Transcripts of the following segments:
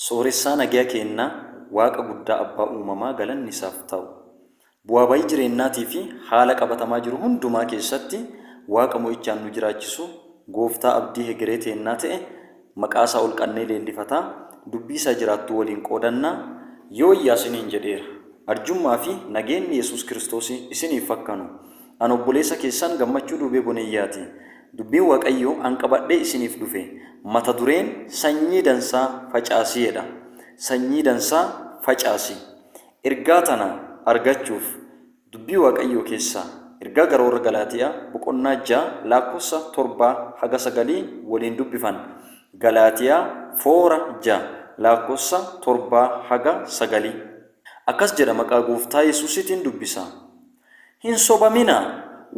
Sooressaa nageya keennaa, Waaqa guddaa abbaa uumamaa galanni isaaf ta'u. Bu'aa bayii jireennaatii fi haala qabatamaa jiru hundumaa keessatti Waaqa mo'ichaan nu jiraachisu, Gooftaa abdii hegeree teennaa ta'e maqaa isaa ol qannee leellifataa, dubbii isaa jiraattuu waliin qoodannaa, Yooyyaa isiniin jedheera. Arjummaa fi nageenni Yesuus Kiristoosii isiniif fakkanu. An obboleessa keessan Gammachuu Duubee Boneeyyaati. Dubbiin Waaqayyoo an qabadhee isiniif dhufe mata dureen Sanyii Dansaa Facaasi jedha. Sanyii Dansaa Facaasi. Ergaa tana argachuuf Dubbii Waaqayyoo keessaa ergaa gara warra Galaatiyaa boqonnaa 6 laakkossa torbaa haga sagalii waliin dubbifan. Galaatiyaa foora 6 laakkossa torbaa haga sagalii. Akkas jedha maqaa Gooftaa Yesuusitiin dubbisa. Hin sobaminaa,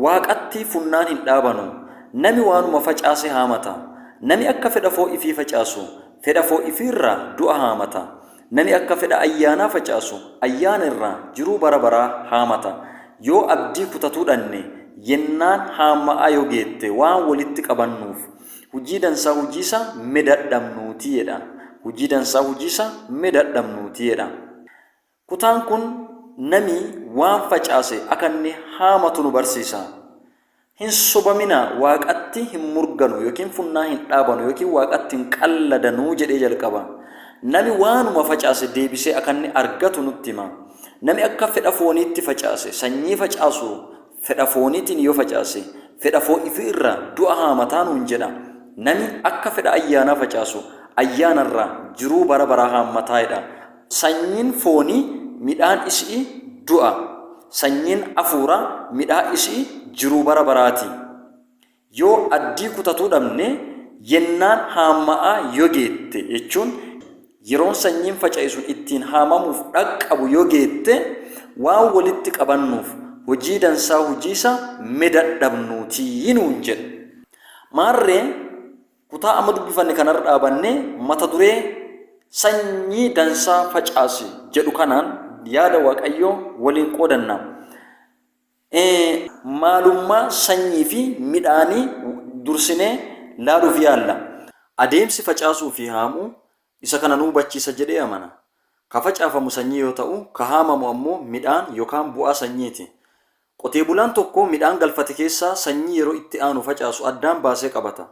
Waaqatti funnaan hin dhaabanu. Nami waanuma facaase haamata. Nami akka fedha foon ifii facaasu, fedha foon ifii irraa du'a haamata. Nami akka fedha Ayyaanaa facaasu, Ayyaana irraa jiruu bara baraa haamata. Yoo abdii kutatuu dhanne, yennaan haamma'aa yoo geette waan wolitti qabannuuf, hujii dansaa hujiisa me dadhabnuu ti jedha. Hujii dansaa hujiisa me dadhabnuu ti jedha. Kutaan kun nami waan facaase aka inni haamatu nu barsiisa. Hin sobaminaa, Waaqatti hin murganu yookiin funnaa hin dhaabanu yookiin Waaqatti hin qalladanu jedhee jalqaba. Nami waanuma facaase deebisee aka inni argatu nutti hima. Nami akka fedha fooniitti facaase, sanyii facaasu fedha fooniitiin yoo facaase, fedha foon ifii irraa du'a haamataa nuun jedha. Nami akka fedha ayyaanaa facaasu, ayyaana irraa jiruu bara baraa haammataa jedha. Sanyiin foonii midhaan isi'ii du'a, sanyiin hafuuraa midhaa isi'ii jiruu bara baraa ti. Yoo addii kutatuu dhabne, yennaan haamma'aa yoo geette, jechuun yeroon sanyiin faca'e sun ittiin haamamuuf dhaqqabu yoo geette, waan wolitti qabannuuf hujii dansaa hujiisa me dadhabnuu ti nuun jedha. Maarree Kutaa amma dubbifanne kanarra dhaabannee mata duree Sanyii dansaa facaasi jedhu kanaan yaada Waaqayyoo waliin qoodanna. Maalummaa sanyii fi midhaanii dursinee laaluuf yaalla. Adeemsi facaasuu fi haamuu isa kana nu hubachiisa jedhee amana. Ka facaafamu sanyii yoo ta'u, ka haamamu ammoo midhaan yokaan bu'aa sanyiiti. Qotee bulaan tokko midhaan galfate keessaa sanyii yeroo itti aanu facaasu addaan baasee qabata.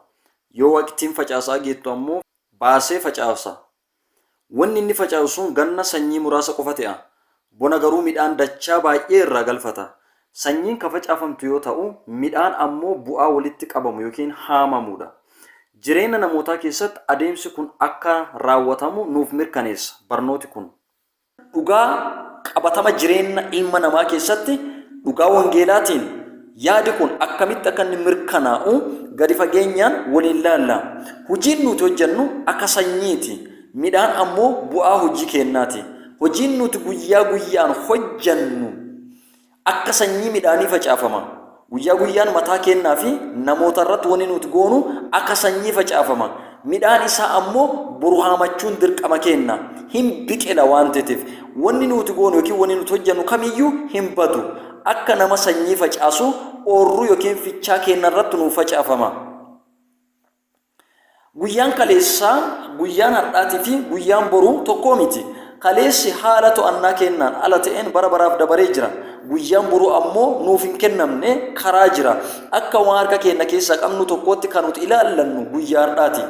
Yoo waqtiin facaasaa geettu ammoo baasee facaasa. Wanni inni facaasu sun ganna sanyii muraasa qofa te'a. Bona garuu midhaan dachaa baay'ee irraa galfata. Sanyiin ka facaafamtu yoo ta'u, midhaan ammoo bu'aa walitti qabamu yookiin haamamuudha. Jireenna namootaa keessatti adeemsi kun akka raawwatamu nuuf mirkaneessa barnooti kun. Dhugaa qabatama jireenna ilma namaa keessatti dhugaa wangeelaatiin yaadi kun akkamitti akka inni mirkanaa'u gadi fageenyaan waliin laalla. Hujiin nuti hojjannu akka sanyiiti. Midhaan ammoo bu'aa hojii keennaati. Hojiin nuti guyyaa guyyaan hojjannu akka sanyii midhaanii facaafama. Guyyaa guyyaan mataa keennaa fi namoota irratti wanni nuti goonu akka sanyii facaafama. Midhaan isaa ammoo boru haamachuun dirqama keenna. Hin biqila waan ta'eef wanni nuti goonu yookiin wanni nuti hojjannu kamiyyuu hin badu. Akka nama sanyii facaasu oorruu yookiin fichaa keenna irratti nuuf facaafama. Guyyaan kaleessaa, guyyaan har'aatii fi guyyaan boruu tokkoo miti. Kaleessi haala to'annaa keennaan ala ta'een bara baraaf dabaree jira. Guyyaan boruu ammoo nuuf hin kennamne karaa jira. Akka waan harka keenna keessaa qabnu tokkootti kan nuti ilaallannu guyyaa har'aati.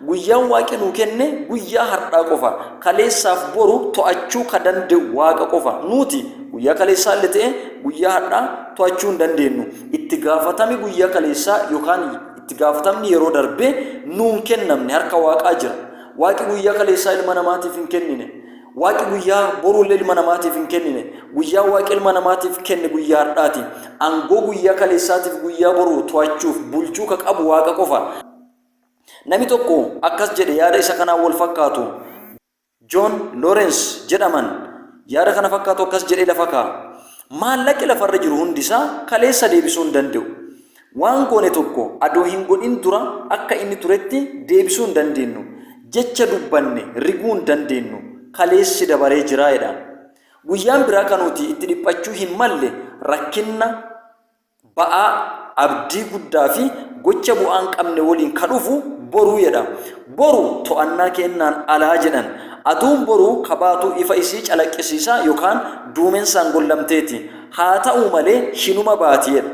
Guyyaan Waaqi nuu kenne guyyaa har'aa qofa. Kaleessaaf boru to'achuu ka dande'u Waaqa qofa. Nuuti guyyaa kaleessaalle ta'e guyyaa har'aa to'achuu hin dandeennu. Itti gaafatami guyyaa kaleessaa yookaan Itti gaafatamni yeroo darbee nuun kennamne harka Waaqaa jira. Waaqi guyyaa kaleessaa ilma namaatiif hin kennine. Waaqi guyyaa boruullee ilma namaatiif hin kennine. Guyyaa Waaqi ilma namaatiif kenne guyyaa har'aati. Aangoo guyyaa kaleessaatiif guyyaa boruu to'achuuf bulchuu ka qabu Waaqa qofa. Nami tokko akkas jedhe yaada isa kanaan wal fakkaatu. Joon Loorens jedhaman yaada kana fakkaatu akkas jedhee lafa kaa'a. Maallaqi lafarra jiru hundi isaa kaleessa deebisuu hin danda'u. Waan goone tokko adoo hin godhin dura akka inni turetti deebisuu hin dandeennu. Jecha dubbanne riguu hin dandeennu. Kaleessi dabaree jira jedha. Guyyaan biraa kan nuti itti dhiphachuu hin malle rakkinna, ba'aa abdii guddaa fi gocha bu'aa hin qabne waliin ka dhufu Boruu jedha. Boru to'annaa keennaan alaa jedhan. Aduun boruu ka baatu ifa isii calaqqisiisaa yookaan duumensaan gollamteeti. Haa ta'uu malee hinuma baati jedha.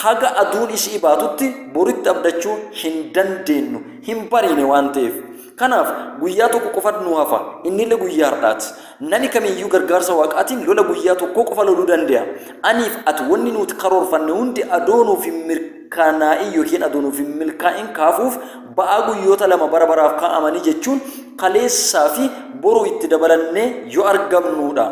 Haga aduun isi'ii baatutti boritti abdachuu hin dandeennu, hin bariine waan ta'eef. Kanaaf guyyaa tokko qofatu nuu hafa, innille guyyaa hardhaati. Nami kamiiyyuu gargaarsa Waaqaatiin lola guyyaa tokkoo qofa loluu dande'a. Aniif ati wonni nuuti karoorfanne hundi adoo nuuf hin mirkanaa'in yookiin adoo nuuf hin milkaa'in kaafuuf ba'aa guyyoota lama bara baraaf kaa'amanii jechuun kaleessaa fi boru itti dabalannee yoo argamnuudha.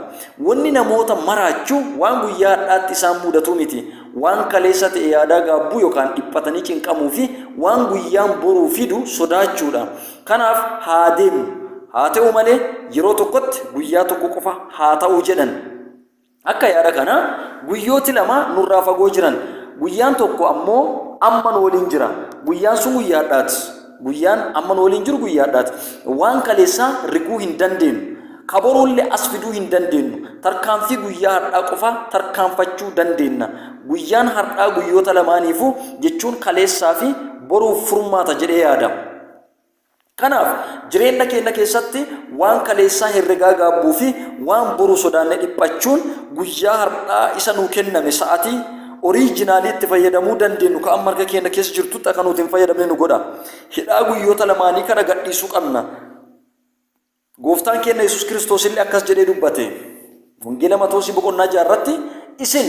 Wonni namoota maraachu waan guyyaa hardhaatti isaan mudatuu miti. Waan kaleessa ta'e yaadaa gaabbuu yookaan dhiphatanii cinqamuu fi waan guyyaan boruu fidu sodaachuudha. Kanaaf haa deemnu. Haa ta'u malee yeroo tokkotti guyyaa tokko qofa haa ta'u jedhan. Akka yaada kanaa guyyooti lama nurraa fagoo jiran. Guyyaan tokko ammoo amma nu waliin jira. Guyyaan sun guyyaa hadhaati. Guyyaan amma nu waliin jiru guyyaa hadhaati. Waan kaleessaa riguu hin dandeenyu. Ka boruullee as fiduu hin dandeennu. Tarkaanfii guyyaa hardhaa qofa tarkaanfachuu dandeenna. Guyyaan hardhaa guyyoota lamaaniifuu jechuun kaleessaa fi boruuf furmaata jedhee yaada. Kanaaf jireenna keenna keessatti waan kaleessaa herregaa gaabbuu fi waan boruu sodaannee dhiphachuun guyyaa hardhaa isa nuu kenname sa'atii oriijinaalii itti fayyadamuu dandeennu ka amma harka keenna keessa jirtutti akka nuti hin fayyadamne nu godha. Hidhaa guyyoota lamaanii kana gadhiisuu qabna. Gooftaan keenna Yesuus Kiristoos illee akkas jedhee dubbate. Wangeela Matoosii boqonnaa 6 irratti isin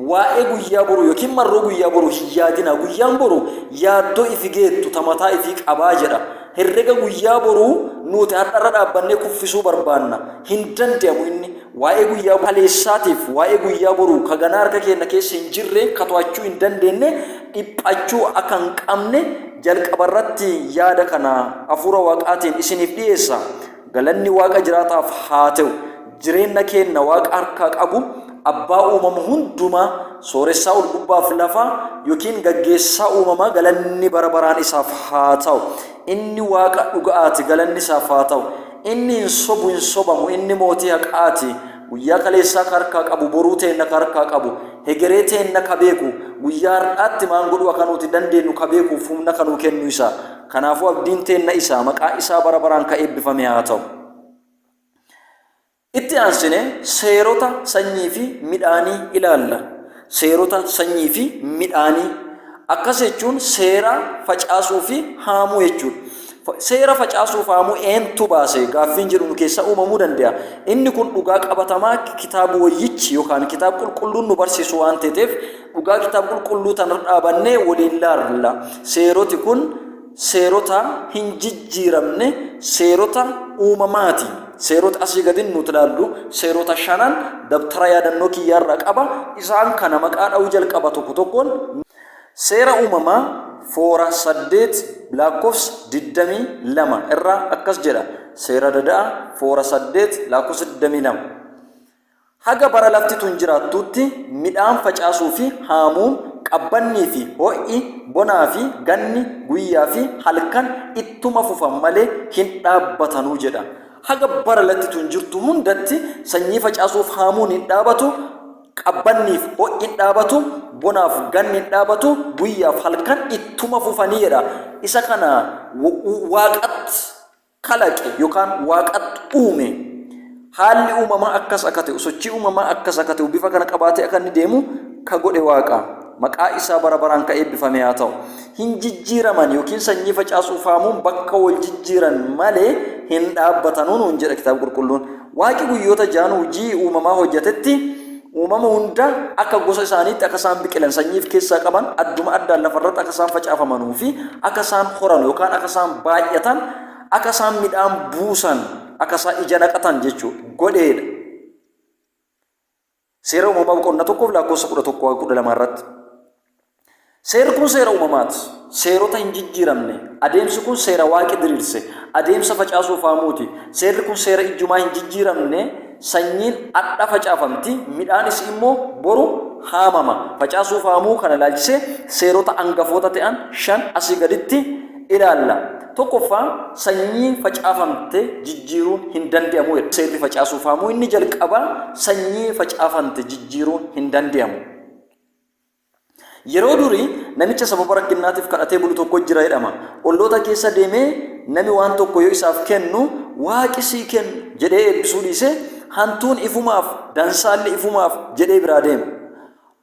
waa'ee guyyaa boruu yookiin marroo guyyaa boruu hin yaadinaa. Guyyaan boru yaaddoo ifi geettu ta mataa ifii qabaa jedha. Herrega guyyaa boruu nuuti har'arra dhaabbannee kuffisuu barbaanna. Hin dande'amu inni. Waa'ee guyyaa kaleessaatiif waa'ee guyyaa boruu ka ganaa harka keenna keessa hin jirre ka to'achuu hin dandeenne dhiphachuu akka hin qabne jalqabarratti yaada kana hafuura Waaqaatiin isiniif dhiyeessa. Galanni Waaqa jiraataaf haa ta'u. Jireenna keenna Waaqa harkaa qabu, abbaa uumama hundumaa, sooressaa ol-gubbaaf lafaa yookiin gaggeessaa uumamaa galanni bara baraan isaaf haa ta'u. Inni Waaqa dhuga'aati galanni isaaf haa ta'u. Inni hin sobu hin sobamu, inni mootii haqaati. Guyyaa kaleessaa ka harkaa qabu, boruu teenna ka harkaa qabu, hegeree teenna ka beeku, guyyaa hardhaatti maan godhuu aka nuuti dandeennu ka beekuuf humna ka nuu kennu isa. Kanaafuu abdiin teenna isa, maqaa isaa bara baraan ka eebbifame haa ta'u. Itti aansine seerota sanyii fi midhaanii ilaalla. Seerota sanyii fi midhaanii. Akkas jechuun seera facaasuu fi haamuu jechuudha. Seera facaasuu fi haamuu eentu baase gaaffiin jedhu nu keessa uumamuu danda'a. Inni kun dhugaa qabatamaa kitaaba woyyichi yookaan kitaaba qulqulluun nu barsiisu waan ta'eef dhugaa kitaaba qulqulluu tanarra dhaabannee waliin laalla. Seeroti kun seerota hin jijjiiramne seerota uumamaati. Seerota asii gadi nuti ilaallu seerota shanan dabtara yaadannoo kiyyaarraa qaba. Isaan kana maqaa dha'uu jalqaba tokko tokkoon. Seera uumamaa foora 8 lakkoofsa 22 irraa akkas jedha. Seera dada'a foora 8 lakkoofsa 22. Haga bara lafti tun jiraattuutti midhaan facaasuu fi haamuun, qabbannii fi ho'i, bonaa fi ganni, guyyaa fi halkan ittuma fufan malee hin dhaabbatanu jedha. Haga bara latti tun jirtu hundatti sanyii facaasuuf haamuun hin dhaabatu, qabbanniif ho'i hin dhaabatu, bonaaf ganni hin dhaabatu, guyyaaf halkan ittuma fufanii jedha. Isa kana Waaqatti kalaqe yookaan Waaqattu uume. Haalli uumamaa akkas akka ta'u, sochii uumamaa akkas akka ta'u, bifa kana qabaatee akka inni deemu ka godhe Waaqa. Maqaa isaa bara baraan ka eebbifame haa ta'u. Hin jijjiiraman yookiin sanyii facaasuuf haamuun bakka wal jijjiiran malee hin dhaabbatanuu nuun jedha kitaaba qulqulluun. Waaqi guyyoota ja'an hojii uumamaa hojjatetti uumama hunda akka gosa isaaniitti akka isaan biqilan sanyiif keessaa qaban adduma addaan lafarratti akka isaan facaafamanuu fi akka isaan horan yookaan akka isaan baay'atan akka isaan midhaan buusan akka isaan ija naqatan jechuu godheedha. Seera uumamaa boqonnaa tokkoof lakkoofsa 11 12 irratti. Seerri kun seera uumamaati. Seerota hin jijjiiramne. Adeemsi kun seera Waaqi diriirse. Adeemsa facaasuuf haamuuti. Seerri kun seera ijjumaa hin jijjiiramne. Sanyiin adha facaafamti, midhaan isii immoo boru haamama. Facaasuuf haamuu kana ilaalchisee seerota angafoota ta'an shan asii gaditti ilaalla. Tokkoffaa, sanyii facaafamte jijjiiruun hin dande'amu jedha. Seerri facaasuuf haamuu inni jalqabaa sanyii facaafamte jijjiiruun hin dande'amu. Yeroo durii namicha sababa rakkinnaatiif kadhatee bulu tokko jira jedhama. Olloota keessa deemee nami waan tokko yoo isaaf kennu Waaqi sii kennu jedhee eebbisuu dhiisee hantuun ifumaaf dansaalle ifumaaf jedhee biraa deema.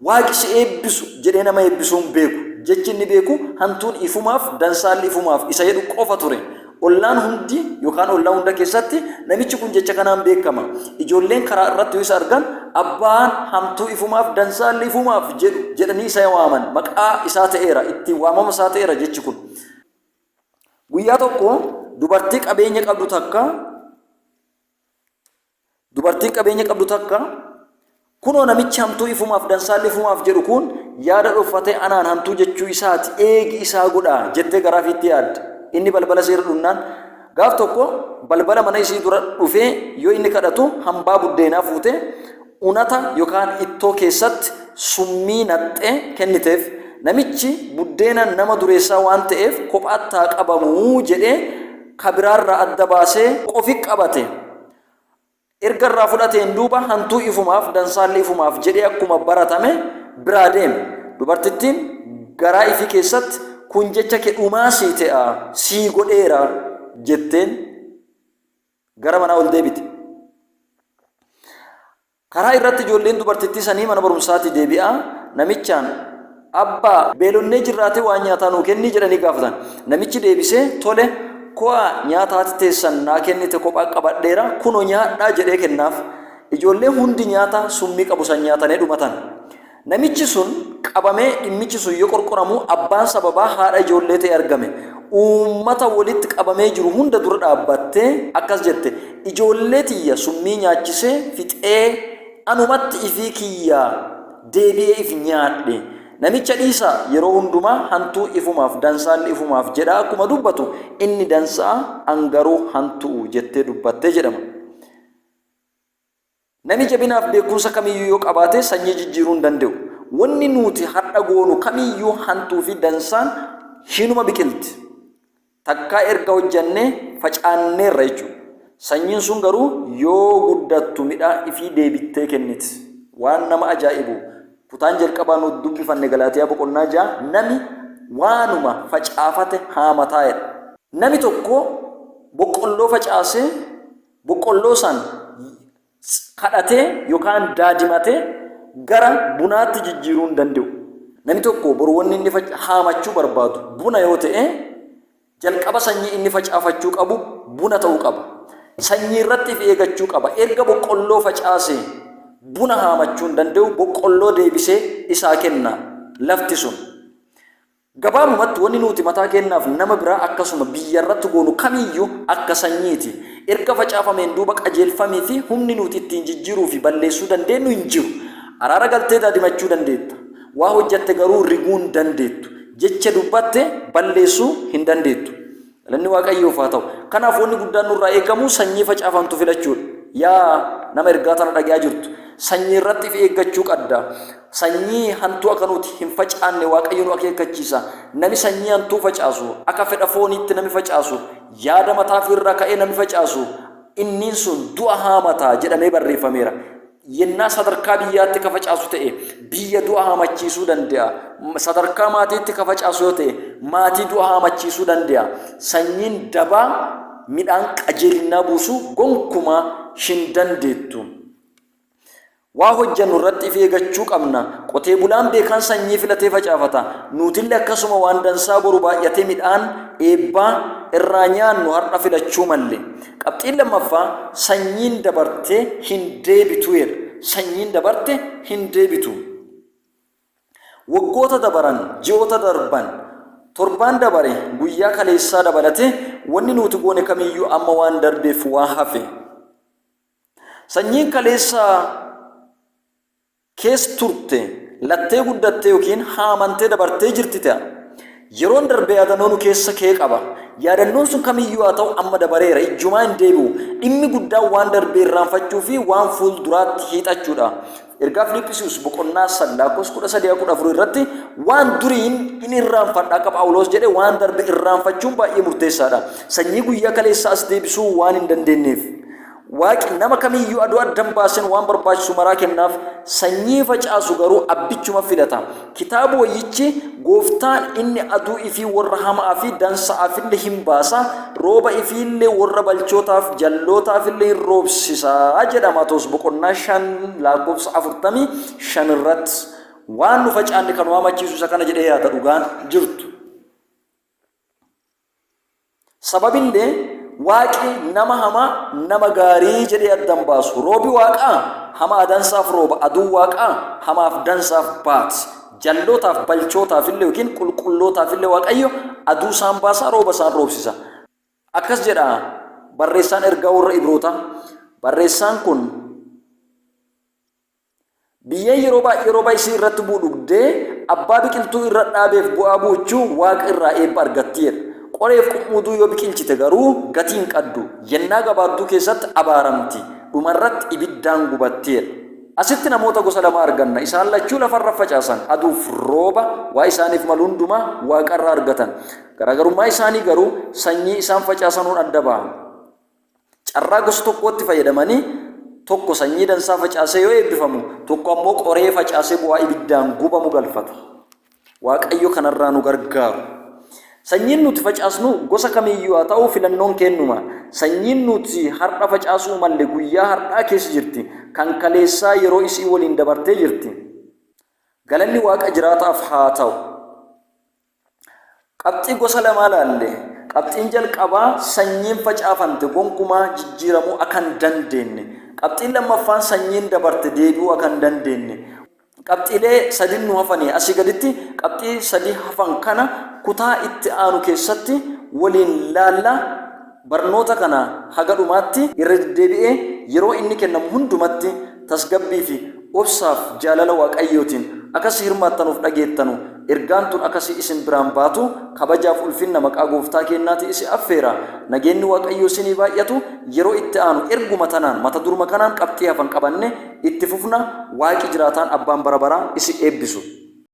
Waaqi si eebbisu jedhee nama eebbisuu hin beeku. Jechi inni beeku hantuun ifumaaf dansaalli ifumaaf isa jedhu qofa ture. Ollaan hundi yookaan ollaa hunda keessatti namichi kun jecha kanaan beekama. Ijoolleen karaa irratti yoo isa argan abbaan hamtuu ifumaaf dansaalli ifumaaf jedhu jedhanii isa waaman. Maqaa isaa ta'eera, ittiin waamama isaa ta'eera jechi kun. Guyyaa tokko dubartii qabeenya qabdu takka Dubartiin qabeenya qabdu takka, Kunoo namichi hamtuu ifumaaf dansaalli ifumaaf jedhu kun yaada dhoffatee anaan hamtuu jechuu isaati eegi isaa godhaa jettee garaa ifiitti yaadde. Inni balbala isii irra dhunnaan gaaf tokko balbala mana isii dura dhufee yoo inni kadhatu hambaa buddeenaa fuutee unata yookaan ittoo keessatti summii naqxee kenniteef. Namichi buddeena nama dureessaa waan ta'eef kophaatti haa qabamuu jedhee ka biraarraa adda baasee qofi qabate. Erga irraa fudhateen duuba hantuu ifumaaf dansaalli ifumaaf jedhee akkuma baratame biraa deeme. Dubartittiin garaa ifii keessatti kun jecha kee dhumaa sii te'a, sii godheera jetteen gara manaa ol deebite. Karaa irratti ijoolleen dubartittii sanii mana barumsaatii deebi'aa namichaan, Abbaa, beelonnee jirraatii waan nyaataa nuu kenni jedhanii gaafatan. Namichi deebisee, Tole, ko'aa nyaata haati teessan naa kennite kophaa qabadheera, kunoo nyaadhaa jedhee kennaaf. Ijoolleen hundi nyaata summii qabu san nyaatanee dhumatan. Namichi sun qabamee dhimmichi sun yoo qorqoramu abbaan sababaa haadha ijoollee ta'e argame. Uummata walitti qabamee jiru hunda dura dhaabbattee akkas jette, Ijoollee tiyya summii nyaachisee fixee anumatti ifii kiyyaa deebi'ee if nyaadhe. Namicha dhiisaa, yeroo hundumaa hantuu ifumaaf dansaalli ifumaaf jedhaa akkuma dubbatu inni dansa'a an garuu hantu'u jettee dubbatte jedhama. Nami jabinaaf beekumsa kamiyyuu yoo qabaate sanyii jijjiiruu hin dande'u. Wonni nuuti hardha goonu kamiyyuu hantuu fi dansaan hinuma biqilti. Takkaa erga hojjannee facaanneerra jechuudha. Sanyiin sun garuu yoo guddattu midhaan ifii deebittee kenniti. Waan nama ajaa'ibu kutaan jalqabaa nuti dubbifanne Galaatiyaa boqonnaa 6 nami waanuma facaafate haamataa jedha. Nami tokko boqqolloo facaasee Boqqolloo san kadhatee yookaan daadimatee gara bunaatti jijjiiruu hin danda'u. Namni tokko boru wanni inni haamachuu barbaadu buna yoo ta'e, jalqaba sanyii inni facaafachuu qabu buna ta'uu qaba. Sanyii irratti if eegachuu qaba. Erga boqqolloo facaasee buna haamachuu hin danda'u, boqqolloo deebisee isaa kenna lafti sun. Gabaabumatti wanni nuti mataa keennaaf nama biraa akkasuma biyya irratti goonu kamiyyuu akka sanyiiti. Erga facaafameen duuba qajeelfamii fi humni nuti ittiin jijjiiruu fi balleessuu dandeennu hin jiru. Araara galtee daadimachuu dandeetta. Waa hojjatte garuu riguu hin dandeettu. Jecha dubbatte balleessuu hin dandeettu. Galanni Waaqayyoof haa ta'u. Kanaaf wanni guddaan nurraa eegamu sanyii facaafamtu filachuudha. Yaa nama ergaa tana dhaga'aa jirtu, sanyii irratti if eeggachuu qadda. Sanyii hantuu akka nuti hin facaanne Waaqayyo nu akeekkachiisa. Nami sanyii hantuu facaasu, akka fedha fooniitti nami facaasu, yaada mataa ifii irraa ka'ee nami facaasu, inniin sun du'a haamata jedhamee barreeffameera. Yennaa sadarkaa biyyaatti ka facaasu ta'e, biyya du'a haamachiisuu dande'a. Sadarkaa maatiitti ka facaasu yoo ta'e, maatii du'a haamachiisuu dande'a. Sanyiin dabaa midhaan qajeelinnaa buusuu gonkumaa hin dandeettu. Waa hojjannu irratti if eegachuu qabna. Qotee bulaan beekaan sanyii filatee facaafata. Nuutille akkasuma waan dansaa boru baay'atee midhaan eebbaa irraa nyaannu har'a filachuu malle. Qabxiin lammaffaa sanyiin dabarte hin deebitu jedha. Sanyiin dabarte hin deebitu. Waggoota dabaran, ji'oota darban, torbaan dabare, guyyaa kaleessaa dabalatee wanni nuti goone kamiyyuu amma waan darbeef waa hafe. Sanyiin kaleessaa keessa turte, lattee guddattee yookiin haamantee dabartee jirti ta'a. Yeroon darbe yaadannoo nu keessa kee qaba. Yaadannoon sun kamiyyuu haa ta'u amma dabareera, ijjumaa hin deebi'u. Dhimmi guddaan waan darbe irraanfachuu fi waan fuulduraatti hiixachuudha. Ergaa Filiphisiiyus boqonnaa 3 lakkoofsa 13 14 irratti waan durii hin irraanfadha akka Phaawulos jedhe waan darbe irraanfachuun baay'ee murteessaadha. Sanyii guyyaa kaleessaa as deebisuu waan hin dandeenyeef. Waaqi nama kamiyyuu adoo adda hin baasin waan barbaachisu maraa kennaaf, sanyii facaasu garuu abbichuma filata. Kitaabi Woyyichi, Gooftaan inni aduu ifii worra hama'aa fi dansa'aafille hin baasa, rooba ifiille worra balchootaaf jallootaafille hin roobsisa jedha Maatoos boqonnaa 5 laakkofsa 45 irratti. Waan nu facaanne ka nu hamachiisu isa kana jedhee yaada dhugaan jirtu. Sababillee Waaqi nama hamaa nama gaarii jedhee adda hin baasu. Roobi Waaqaa hamaa dansaaf rooba, aduun Waaqaa hamaaf dansaaf baati. Jallootaaf balchootaafillee yookiin qulqullootaafillee Waaqayyo aduu isaan baasa, rooba isaan roobsisa. Akkas jedha barreessaan ergaa warra Ibrootaa. Barreessaan kun Biyyeen yeroo baay'ee rooba isii irratti bu'u dhugdee abbaa biqiltuu irra dhaabeef bu'aa buuchuu Waaqa irraa eebba argatti jedha. Qoreef qum'uuduu yoo biqilchite garuu gatii hin qaddu, yennaa gabaadduu keessatti abaaramti, dhuma irratti ibiddaan gubatti jedha. Asitti namoota gosa lama arganna. Isaan lachuu lafa irra facaasan, aduuf rooba waa isaaniif malu hundumaa Waaqa irraa argatan. Garaagarummaa isaanii garuu sanyii isaan facaasanuun adda baha. Carraa gosa tokkootti fayyadamanii tokko sanyii dansaa facaasee yoo eebbifamu, tokko ammoo qoree facaasee bu'aa ibiddaan gubamu galfata. Waaqayyo kanarraa nu gargaaru. Sanyiin nuti facaasnu gosa kamiyyuu haa ta'u filannoon keennuma. Sanyiin nuti har'a facaasuu malle guyyaa har'aa keessa jirti. Kan kaleessaa yeroo isii waliin dabartee jirti. Galanni Waaqa jiraataaf haa ta'u. Qabxii gosa lamaa laalle. Qabxiin jalqabaa sanyiin facaafamte gonkumaa jijjiiramuu akka hin dandeenne. Qabxiin lammaffaan sanyiin dabarte deebi'uu akka hin dandeenne. Qabxiilee sadin nu hafanii asii gaditti qabxii sadii hafan kana kutaa itti aanu keessatti waliin laalla. Barnoota kana haga dhumaatti irra deddeebi'ee yeroo inni kennamu hundumatti tasgabbii fi obsaaf jaalala Waaqayyootiin akasi hirmaattanuuf dhageettanu ergaan tun akasi isin biraan baatu kabajaaf ulfinna maqaa Gooftaa keennaati isi affeera. Nageenni Waaqayyoo isinii baay'atu. Yeroo itti aanu erguma tanaan mata duruma kanaan qabxii hafan qabanne itti fufna. Waaqi jiraataan abbaan bara baraa isi eebbisu.